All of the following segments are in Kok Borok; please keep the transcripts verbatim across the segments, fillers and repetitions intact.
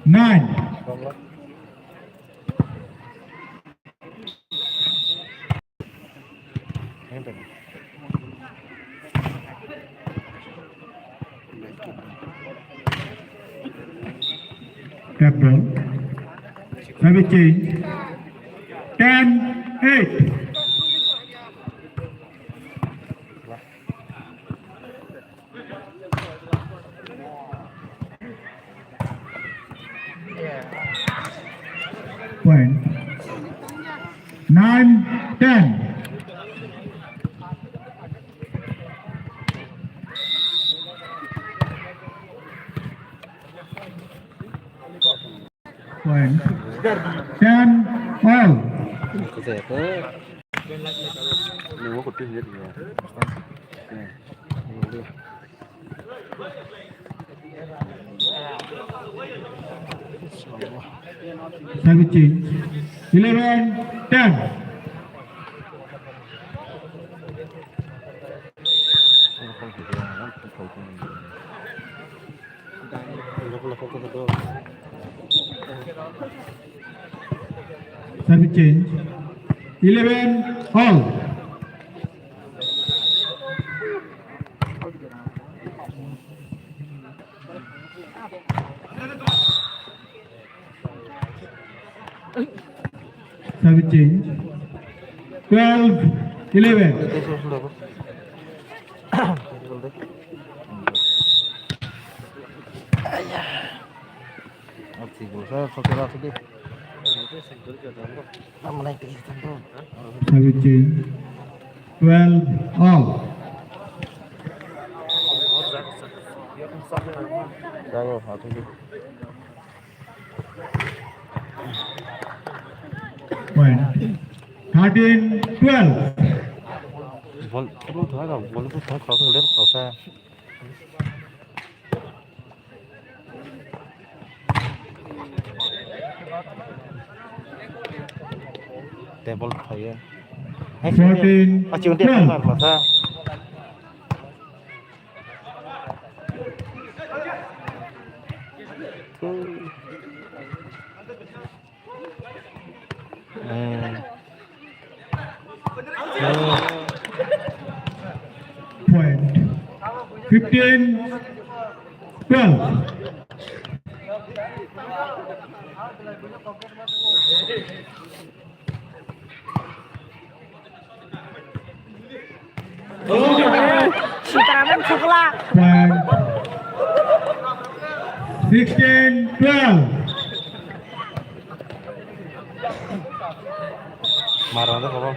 Nine. Tap ball. Service change. Ten eight. Point. Nine ten. Point. Ten all. Service change. Eleven ten. Service change. Eleven all. Service change. Twelve eleven. Service change. Twelve all. Point. Thirteen twelve. Bol, bol, bol, bol, bol, bol, bol, Table thaiya. Fourteen, Achi unte twelve. Khasa. Eh. Point. Fifteen twelve. Sitaraman Shukla. Point. Sixteen twelve. Maro, maro, maro.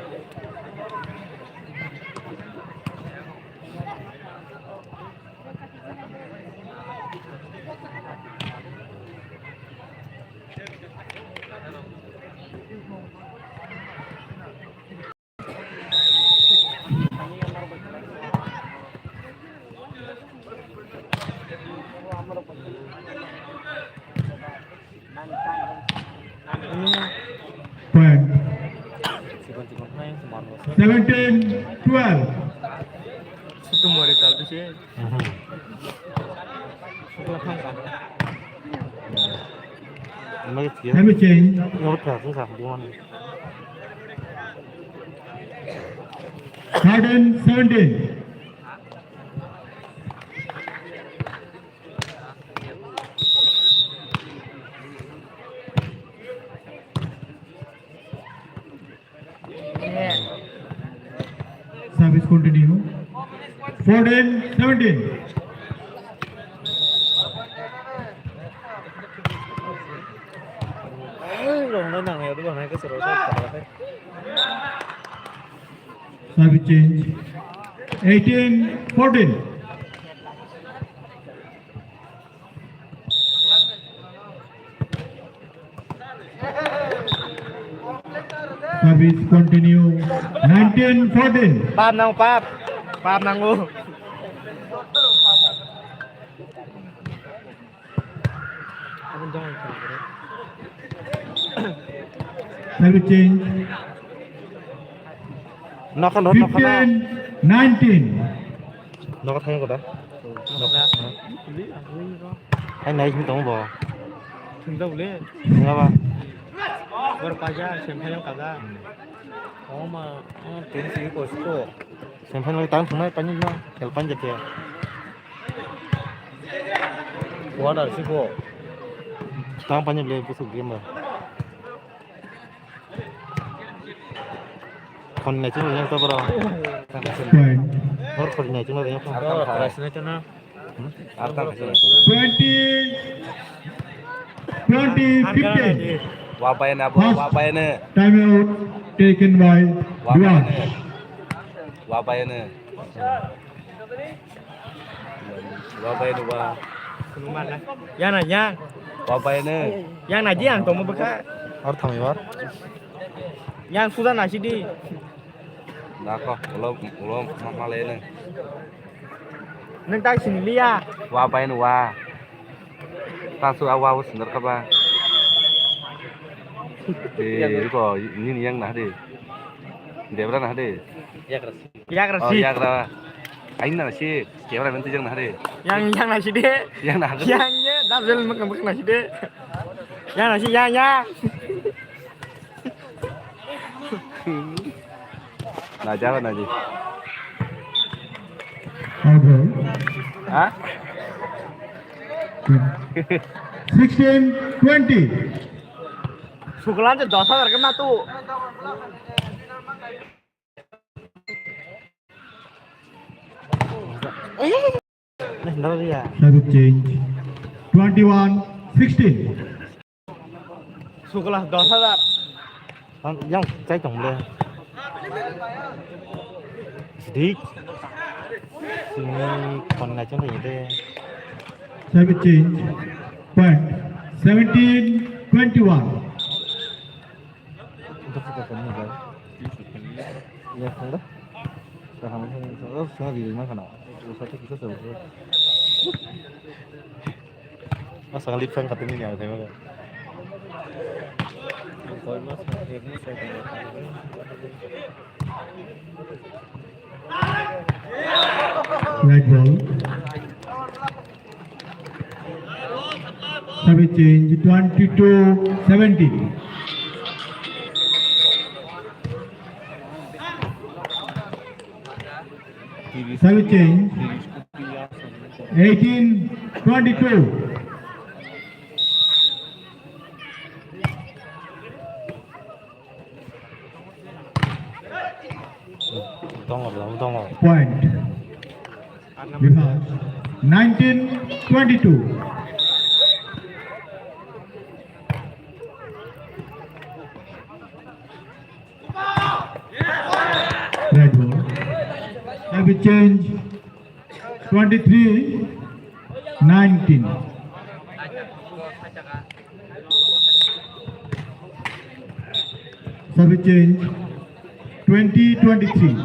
Point. Seventeen twelve. Time change. Thirteen seventeen. Service continue. Fourteen seventeen. Service change. Eighteen fourteen. Service continue. Nineteen fourteen. Pap nang pap. Pap nang bu. Service change. Nokha, nokha, nokha. Fifteen nineteen. Nokha thang ko da. Hai nai sing tong bo. Wngkha ba? Bor paja, semifinal kaja. Oh ma, oh, tensi ko sko. Semifinal tang sunai pani no, helpan jete. Kuat ada sih kok. Tang panjang beli busuk game lah. Kon nai chino yang to bro. Point. Hor kon nai chino yang to. Hor kon nai chino. Hmm? Artang nai chino. Twenty, twenty, fifteen. Wa bayana, wa bayana. Time out taken by Duan. Wa bayana. Wa bai ni wa. Yang na yang. Wa bai ni. Yang na ji ang tongmo bwkha. Or thangwi war. Yang suda na sidi. Nako, ulo, ulo, ma, ma le ni. Nang tai sini liya. Wa bai ni wa. Tasu awa wa sundar kaba. Eh, ko, ni yang na de. Debra na de. Yang rasi. Oh, yagra. Aing na si, camera man tu yang na de. Yang, yang na si de. Yang na de. Yang ye, double mak mak na si de. Yang na si, yang, yang. Na jawa na ji. Out ball. Ha? Sixteen twenty. Suklan je dos hajar kena tu. Side change. Twenty-one sixteen. Sukla dos hajar. Yang chai tong le. Sidik. Sini kon nai chong de. Side change. Point. Seventeen twenty-one. Itu kita kan ni, guys. Ya, kan dah. Kaham kan, oh, saya di rumah kan. Usah tak kita sebut. Masa ngalip kan katanya ni, ada mana? Right ball. Side change twenty-two seventeen. Side change eighteen twenty-two. Tongo, tongo. Point. Bihar, nineteen twenty-two. Red ball. Have a change. Twenty-three nineteen. Sub change twenty twenty-three.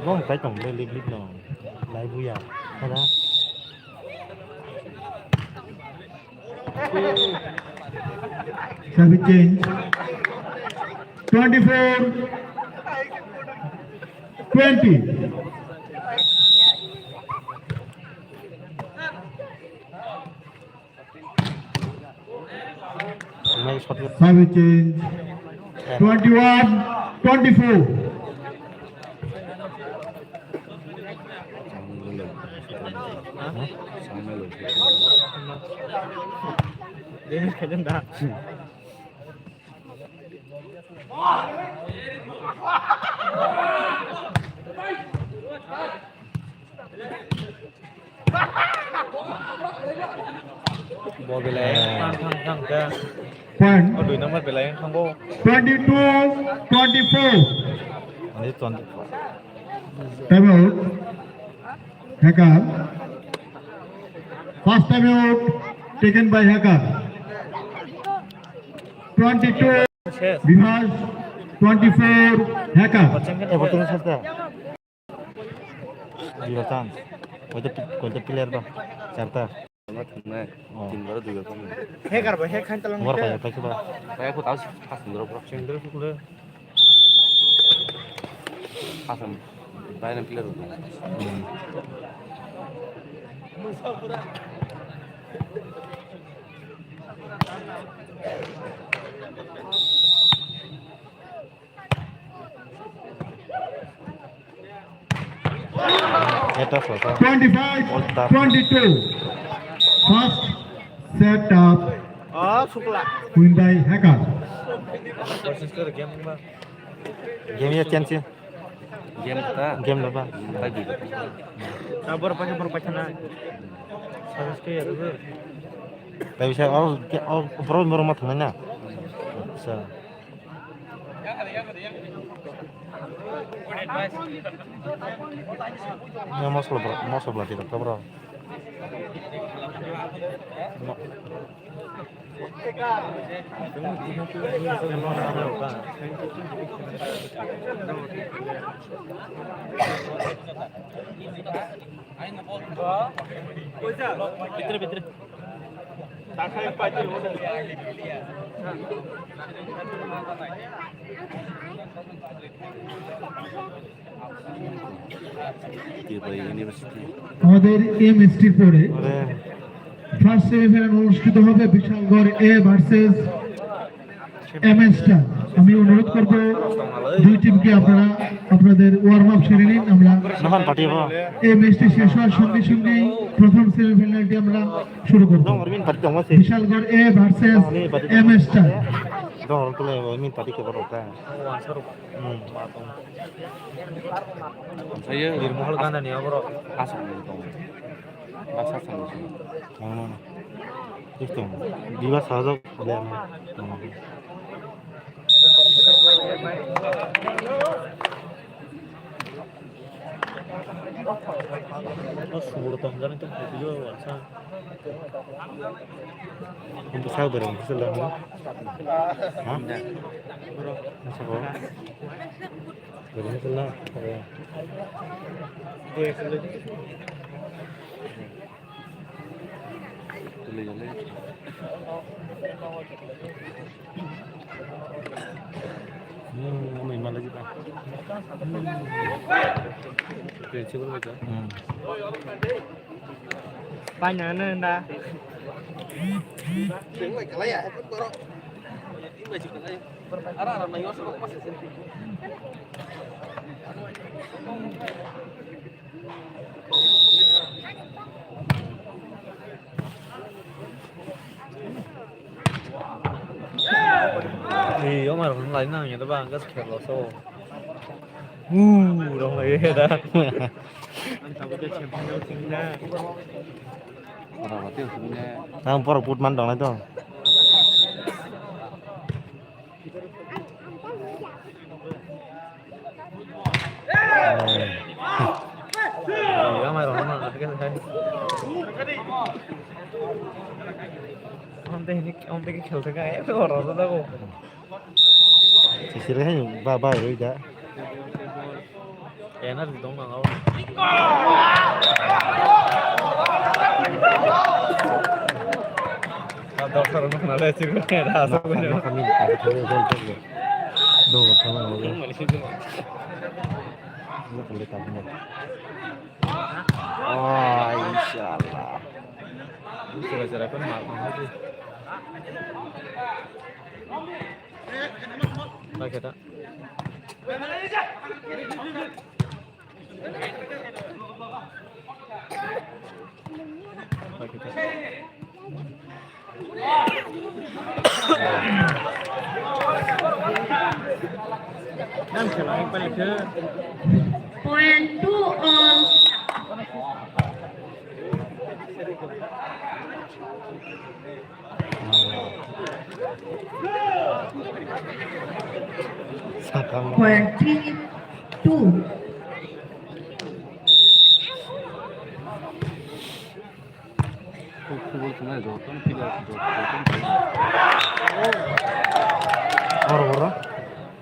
Bong kai tong le lik lik no. Lai buya. Kada. Sub change. Twenty-four twenty. Sub change. Twenty-one twenty-four. Bo belai thang thang thang khe. Point. O dui number belai thang bo. Twenty-two twenty-four. Ani twenty-four. Time out. Hacker. First time out taken by Hacker. Twenty-two. Bihar, twenty-four Hacker. Zero chance. Koita pi-, koita player ba? Charta. Thangnai, thangnai. Oh. Tin bar dui bar. Hacker ba, hack khan talang. War kaya, paisa ba? Paisa ko tau si pas sundro bro. Sundro sukle. Pas am. Bai na player. Hmm. Twenty-five twenty-two. First set up. Oh, sukla. Win by Hacker. Game ya change. Game ta? Game lo ba? Bai bi. Ah, bor paisa, bor paisa na. Saras ke ya, bro. Bai bisa, oh, ke, oh, bro, bro, ma thang na. Sa. Ya, mosla, bro, mosla, bro, tidak, bro. আমাদের এম এসটির পরে first semifinal অনুষ্ঠিত হবে Bishalgarh A versus M S star. আমি অনুরোধ করব দুই টিমকে আপনারা আপনাদের ওয়ার্ম আপ সেরে নিন। আমরা এই ম্যাচটি শেষ হওয়ার সঙ্গে সঙ্গেই প্রথম সেমিফাইনালটি আমরা শুরু করব। Bishalgarh A versus M S star. Dong, orang tuh yang minta dikit baru kan. Hmm. Saya di rumah kan nih, bro. Asal gitu. Asal sama sih. Mana, mana? Itu. Di bawah saja. Untuk sabar, untuk sabar. Hah? Masa kok? Berani kena. Hmm, ini malah juga. Hmm. Paina na na. Ei, omar hwn lai nang ya ba, ang gas khel lo so. Uu, rong lai ya da. Ang borok put man dong lai to. Ang tei hini, ang tei khe khel thangkha, eh, oro rw jago. Sisir hai ba, ba, rw da. Energy dong nang abo. Ah, doctor no na le sir ko da sa ko. Nokha min ka thangwi jol jol. Do thangwi jol. Nokha le ta. Oh, inshallah. Sira sira kon ma. Ba kita. Point two all. Twenty-two.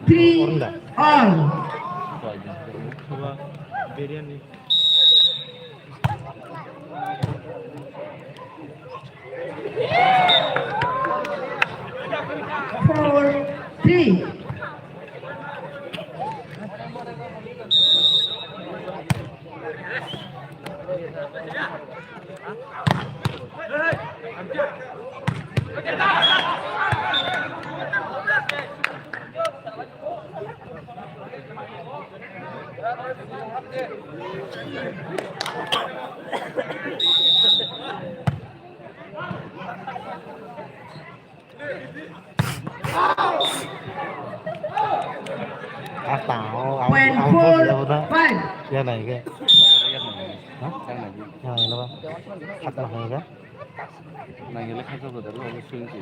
Three all. Four, three. Point four five. Ya nai ke. Ha? Ya nai lo ba. Hat na hai ke. Nai le kha ko da lo swing ki.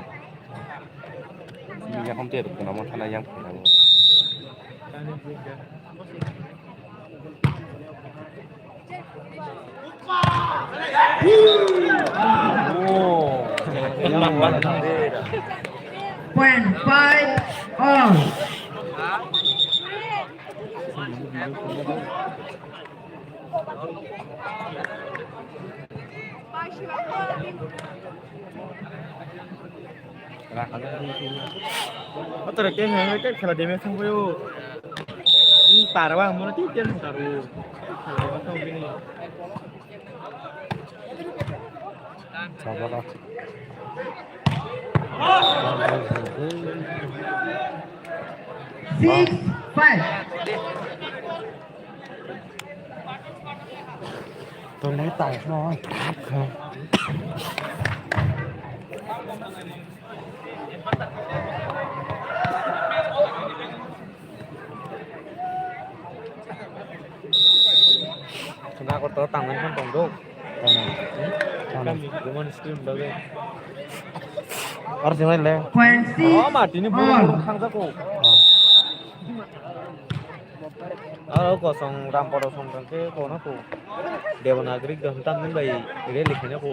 Ni ya kom te ko na mo thana yang ko. Point five all. Otora ke hai ke khela deme thang boyo. Ni parwa mo ti tel thang ro. Sabara. Six five. Tolai tang no. Khwna Agartala tangmani phano tongdo. Tamo. Tamo. Kami lemon screen bagwi. Ar sinai le. Point six. Oh, ma, tini buru buru thangjago. Oh. Aro kosong Ramporo song tangkhe kono ko. Devanagari gaham tamni bai rally khaina ko.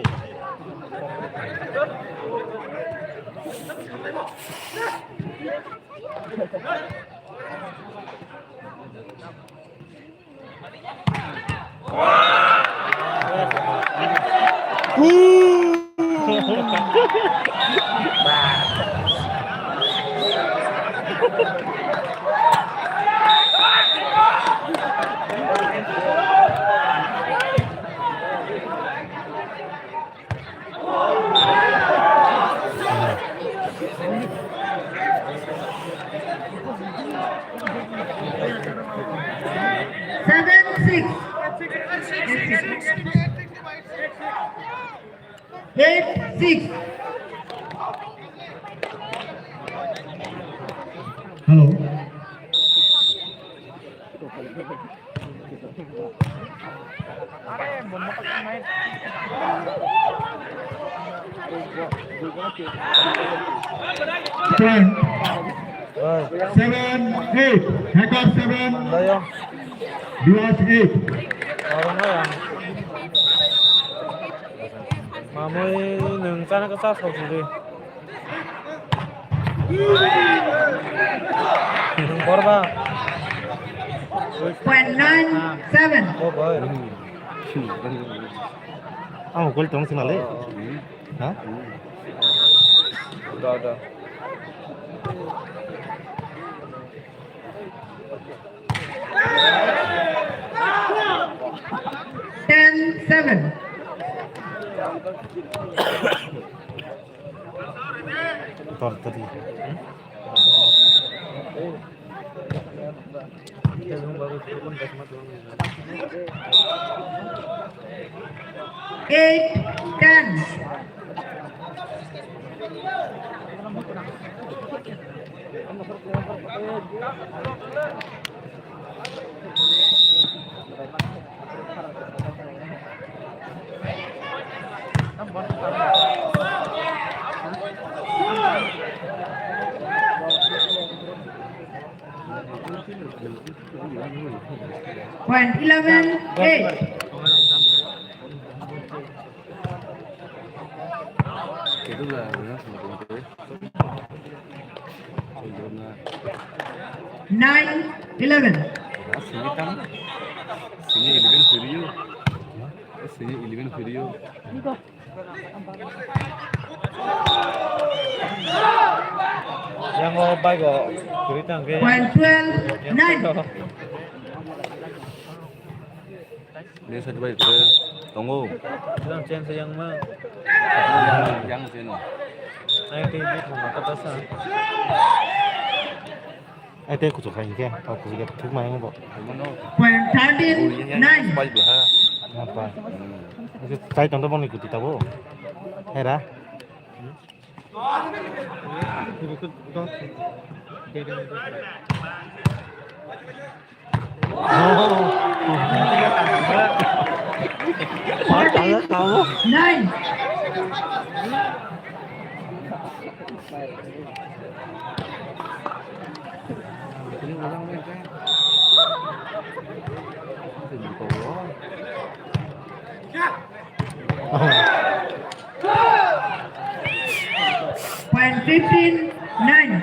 Seven six. Eight six. Hello. Point. Oi. Seven eight. Hacker seven. Layo. Vilas eight. Orang lain. Mamui nung chana kasa sok sidi. Nung borba. Point nine seven. Oh boy. Ang gol tong sinale. Ha? Da da. Ten seven. Tor tadi. Eight ten. Point eleven eight. Nine eleven. Sini eleven hiriyo. Sini eleven hiriyo. Yang o bike o kuri tangke. Point twelve nine. Ni side bai khe tongo. Yang chen se yang ma. Yang, yang chen o. Ai te ni thong ma kata sa. Ai te kuchuk hai ke, o kuchuk ke thik ma yang bo. Point thirteen nine. Pai bo ha. Na pa. Chai tong to boni kuti tabo. Hera. Nine. Point fifteen nine.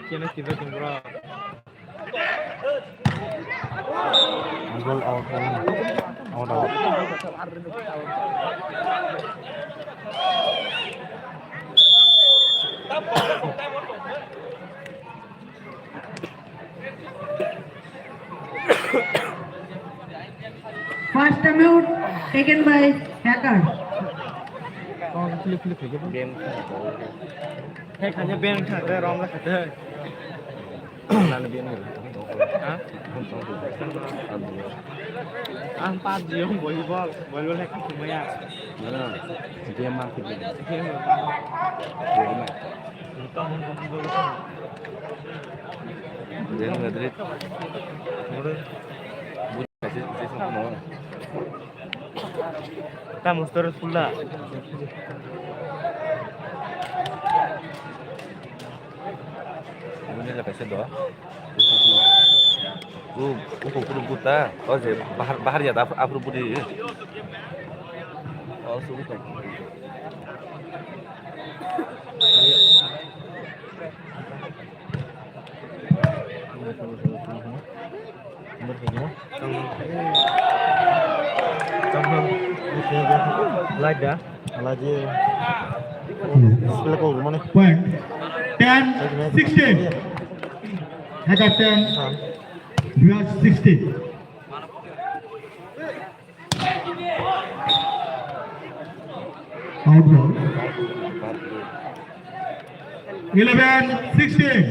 Kena kiba tong bro. Goal out, out, out. First time out taken by Hacker. Hey, kanya beng thang re rom la khate. Nang beng re. Ha? Ang PUBG yung volleyball, volleyball hai khate maya. Mana? Game ma khate. Game ma. Real Madrid. Kaisa, kaisa phano. Tamo store full da. Ini ada kaisa do. U, u ko group buta. O je bahar, bahar ya da, afro budi. O su ko. Like da. Alaji. Display ko mane. Point. Ten sixteen. Hacker ten. Viewers sixteen. Out ball. Eleven sixteen.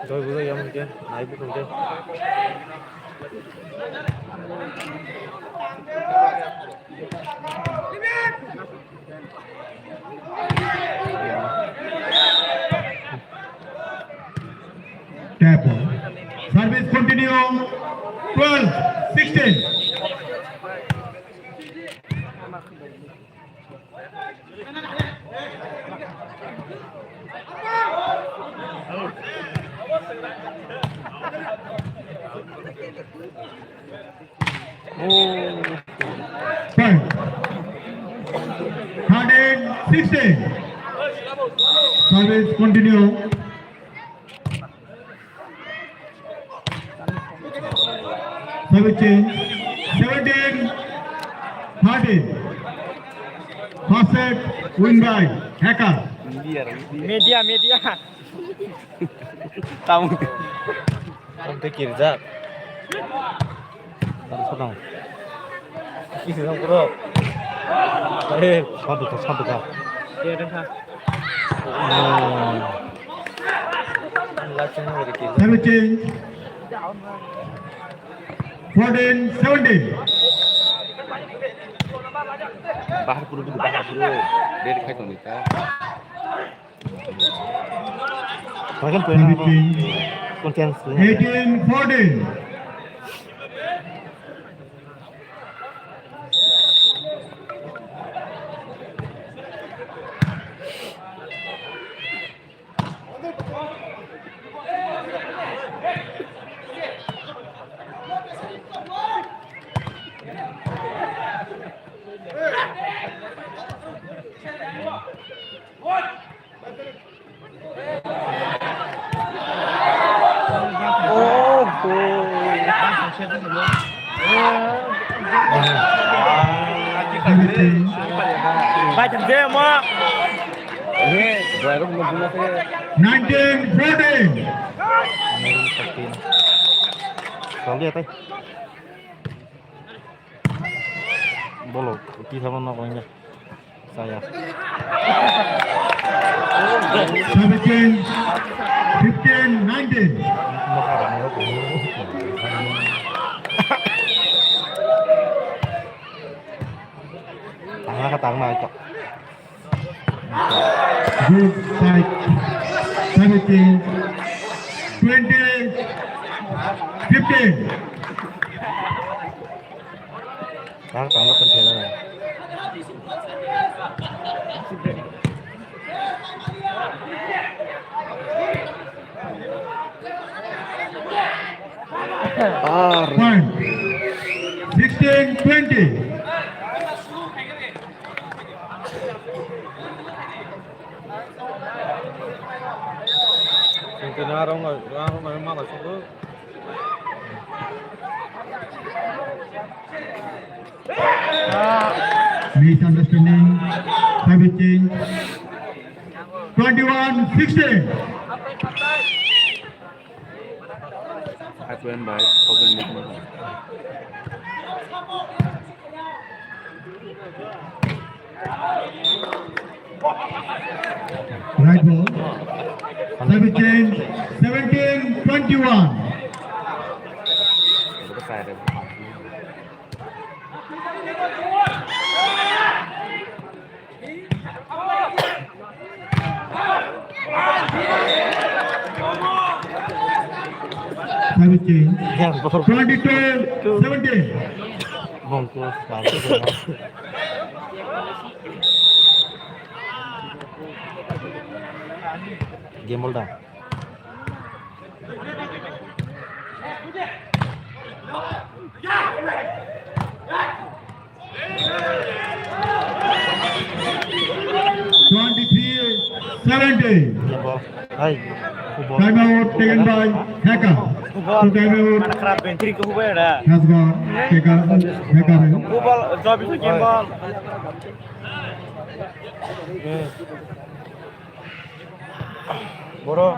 Doi bujak ya mungkin, nai bujak. Tap ball. Service continue. Twelve sixteen. Point. Thirteen sixteen. Service continue. Service change. Seventeen thirteen. First set win by Hacker. Media, media. Tamo. Tamo te kirjak. Tamo sadang. Kirjak bro. Eh, sadu ka, sadu ka. Iya, dah. Seventeen, fourteen, seventeen. Bahar puro dulu, bahar puro. Dia dikhai tong nita. Bahkan pura. Seventeen, content. Eighteen, fourteen. Nineteen fourteen. Bolo, twi thangma nok rwngya. Chaya. Seventeen, fifteen, nineteen. Tangna kha tangna aiko. Good fight. Seventeen, twenty, fifteen. Tang tang tang tang. Ar. Point. Sixteen twenty. Singkirna rong, rong, rong, rong, rong, rong. Misunderstanding, five change, twenty-one sixteen. Aku yang baik, kau yang baik. Right ball. Seventeen, seventeen, twenty-one. Seventeen. Twenty-two, seventeen. Game ball da. Twenty-three seventeen. Hai, football. Time out taken by Hacker. Football. Two time out. Mana kharap bentri ko hubai da. Has gone. Hacker. Hacker. Football, job is a game ball. Boro.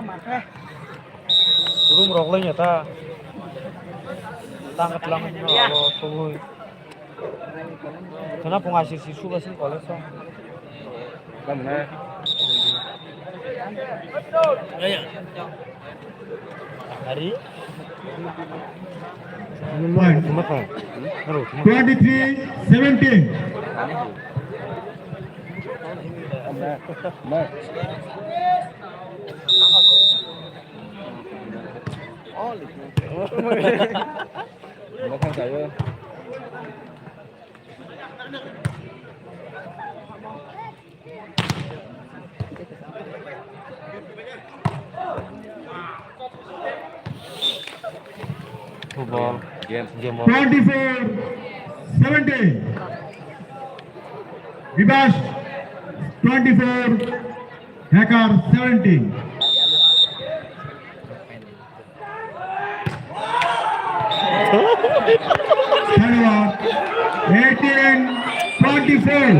Room rok lai ta. Tang ka tlang no abo sugui. Kana punga si si suga si college so. Kam na. Hari. Twenty-three seventeen. Mokhang kayo. Football. Game. Game ball. Twenty-four seventeen. Vivash twenty-four, Hacker seventeen. Hello, eighteen twenty-four.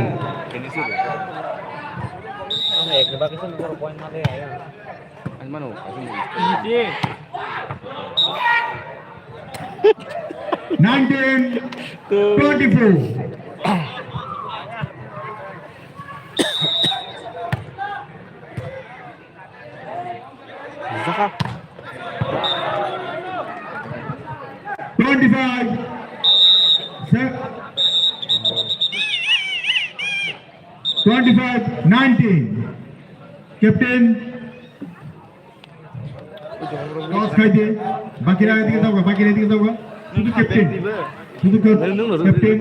Nineteen twenty-four. Twenty-five. Se-, twenty-five nineteen. Captain. Toss khai de. Baki raga dike tauga, baki raga dike tauga. Sudu captain. Sudu cap-, captain.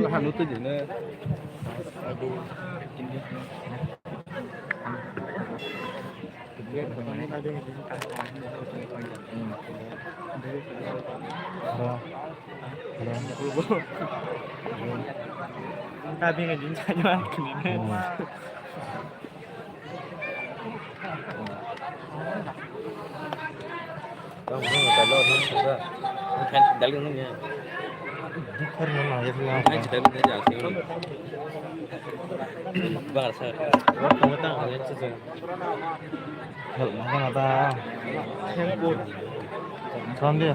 Help mangana ta. Help. Sondia.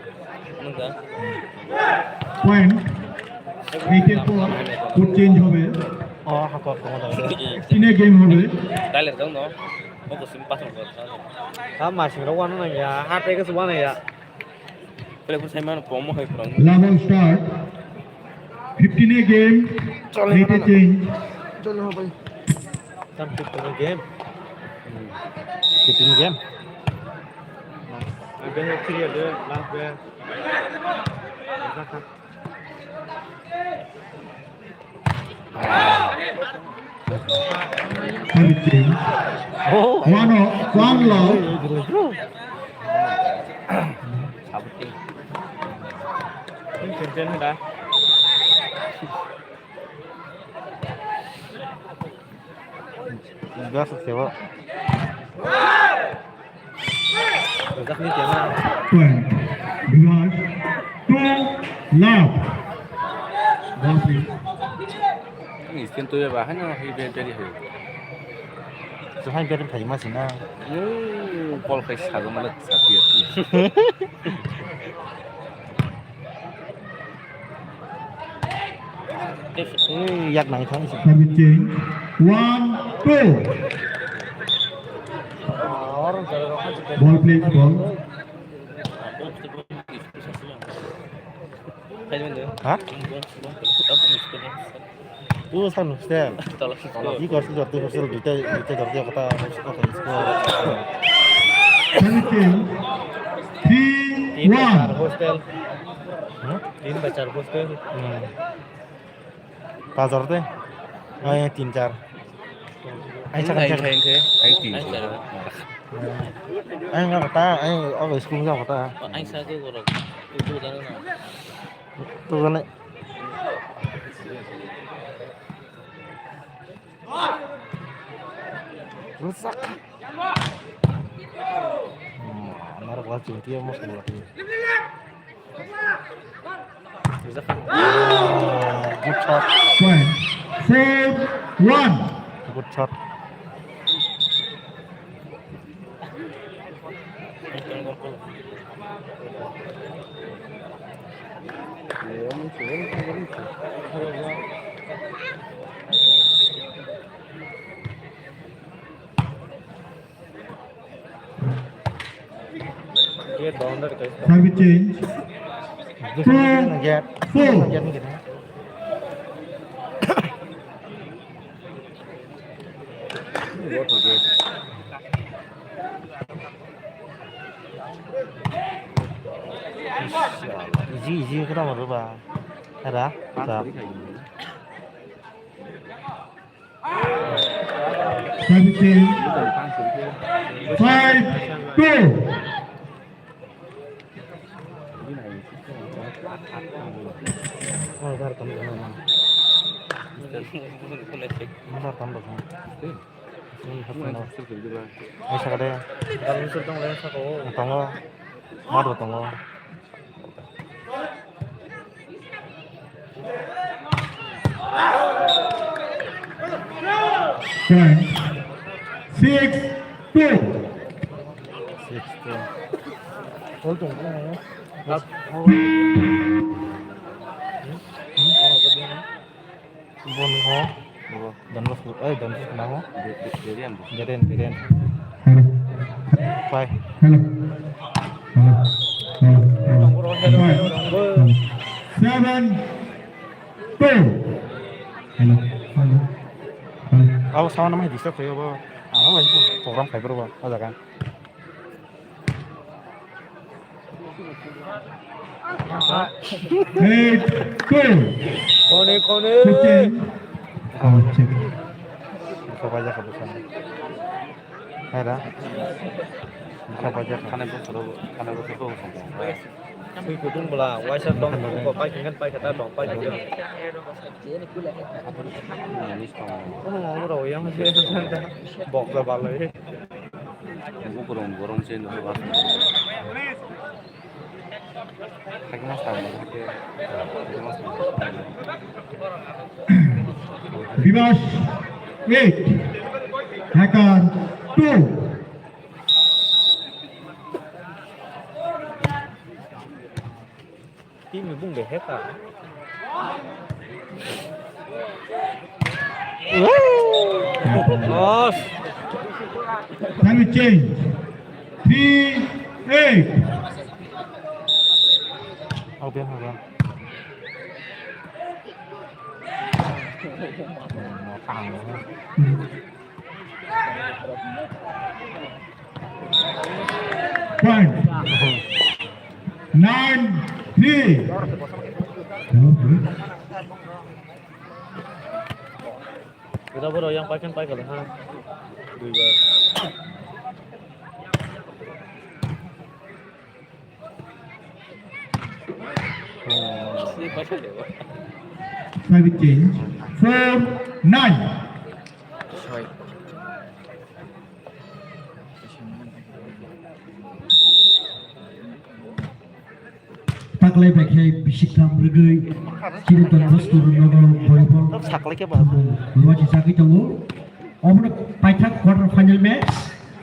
Point. Eight এর পর code change হবে। ও, হাত পাও কমা যাবে। তিনে গেম হবে। Dial এর দাও না। Oko sim pasang ko. Ha, masing ro wano na ya. Ha, te ke suwa na ya. Pele pun sai mano pomo hai prong. Level start. Fifteen এ গেম, চলে eight এ না। চেঞ্জ। চলো, হ্যাঁ ভাই। Tam fifteen game. Fifteen game. Ang bini clear de, last game. Oh. One, one love. Champion da. Biasa sih, Pak. Rejak ni tiang ah. Point. Divas. Two. Love. Ball, please. Ang stand to ya ba, hanya hi be be di hai. So hai be di hai mas na. Yo, ball kai sa ga malat sa ti. Eh, yak nang thang si. Service change. One, two. Ball, please, ball. Ha? Tu sang stel. Tola. Iko sih jatuh sel duita duita jatuh kota. Three, one. Hostel. Hmm? Tin bacar hostel. Hmm. Bazar te? Ai, tin char. Ai, sakam char. Ai, tin char. Ai, nga kata, ai, ogo school nga kata. Ai, sa ke borok. Tu jane na. Tu jane. Rusak. Hmm, anak kelas jungkir mau sekolah. Good shot. Point. Four one. Good shot. Gate boundary kai. Service change. Four, four. Easy, easy khe tamo rwba. Era? Sa. Seventeen, five, two. Ai sakade. Tongo. Mat bo tongo. Point. Six two. Six two. Bon ho. Don Bosco, eh, Don Bosco na ho? Be-, Be-, Berian bo. Berian, Berian. Hello. Pai. Hello. Hello. Hello. Hello. Five. Hello. Seven. Two. Hello. Hello. Hello. Abo sound mai disturb khayo bo. Abo bai program khai bro ba. O jaga. Eight, two. Kone, kone. Fifteen. Oh, check. Buka baja ka buka. Hai da. Buka baja ka. Khane buka ro, khane buka ro. Sui kutung bela, waisa tong, ko pai khengen pai kata tong, pai khengen. Oh, ro yang. Bok da balai. Bibas eight, Hacker two. Team ni bung de heka. Loss. Time change. Three eight. Open, open. Point. Nine three. Kita baru yang pakai pakai lah, ha. Dua. Five change. Four nine. Taklai bai khe bisik tham rwgwi chini Don Bosco Road nogo volleyball thumung luachi chagwi tongo. Obono paithak quarter final match.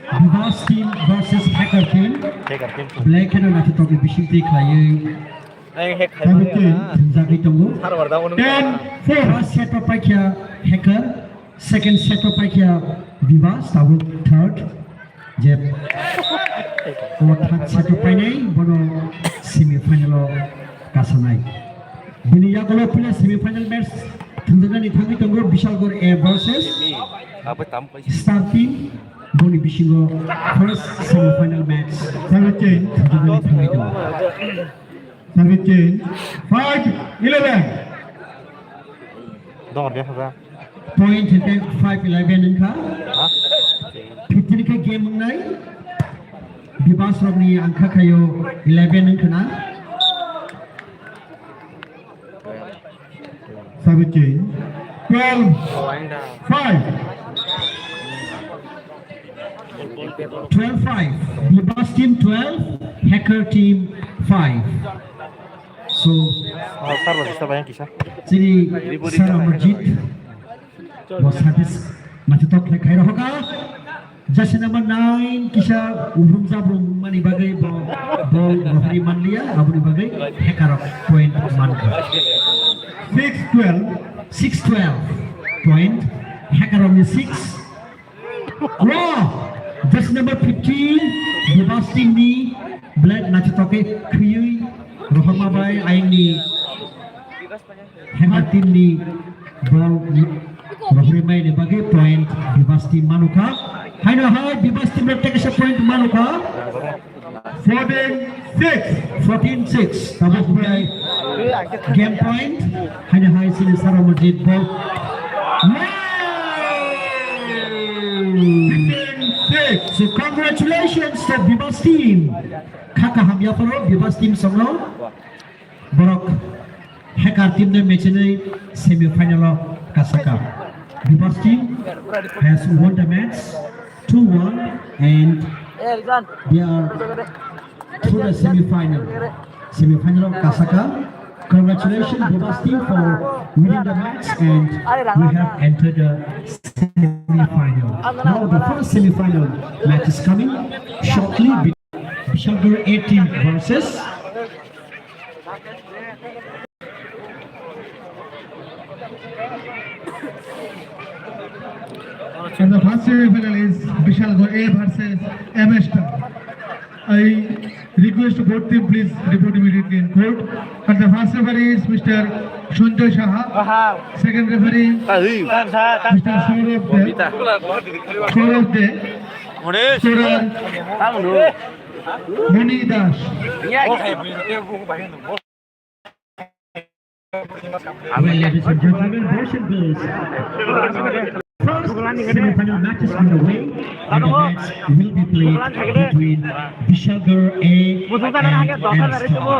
Bibas team versus Hacker team. Hacker team. Black and white tokni bising twi khlaiwi. Ai, hack khai Hacker mani team na. Thumjagwi tongo. Har war da, ono ten four. First set o paikha Hacker, second set o paikha Bibas, tabuk third. Je o third set o painai, bono semi final o kasanai. Bini yagulo puila semi final match thumjaknani thangwi tongo Bishalgarh A versus Star Team, boni bisingo first semi final match thumjaknani thangwi tongo. Service change. Five eleven. Dong dia khaja. Point hingke five eleven wngkha. Ha? Fifteen khe game wngnai. Bibas rokni angkha khayo eleven wngkha na. Service change. Twelve five. Twelve five. Bibas team twelve, Hacker team five. So, oh, sir, wajah siapa yang kisah? Chini Sir Amarjit bo service naithotok khlai khai rohoka. Jersey number nine kisa ubrum jabrum mani bagwi bo bol rohori manliya, aboni bagwi Hacker rok point mankha. Six twelve. Six twelve point, Hacker rokni six. Wow! Jersey number fifteen, Bibas team ni Black naithotok khe khiyui rohorma bai ayangni Hacker team ni bol rohorwi maini bagwi point Bibas team manukha. Haino hai Bibas team rok tekisa point manukha. Fourteen six. Fourteen six. Tabuk bukai game point. Haino hai sini Sir Amarjit bol. Fifteen six. So congratulations to Bibas team. Kha kaham yapharo Bibas team songno. Borok Hacker team no match ni semi final o kasaka. Bibas team has won the match two one and they are through the semi final. Semi final o kasaka. Congratulations, Bibas team, for winning the match, and we have entered the semi final. Now the first semi final match is coming shortly. Bishalgarh A team versus. And the first semi-final is Bishalgarh A versus M S Town. I request both team please report immediately in court. And the first referee is Mister Sanjay Saha. Second referee, Mister Saurabh Deb. Saurabh Deb. Scorer, Moni Das. Well, ladies and gentlemen, boys and girls, first semi-final match is underway, and the match will be played between Bishalgarh A and M S Town.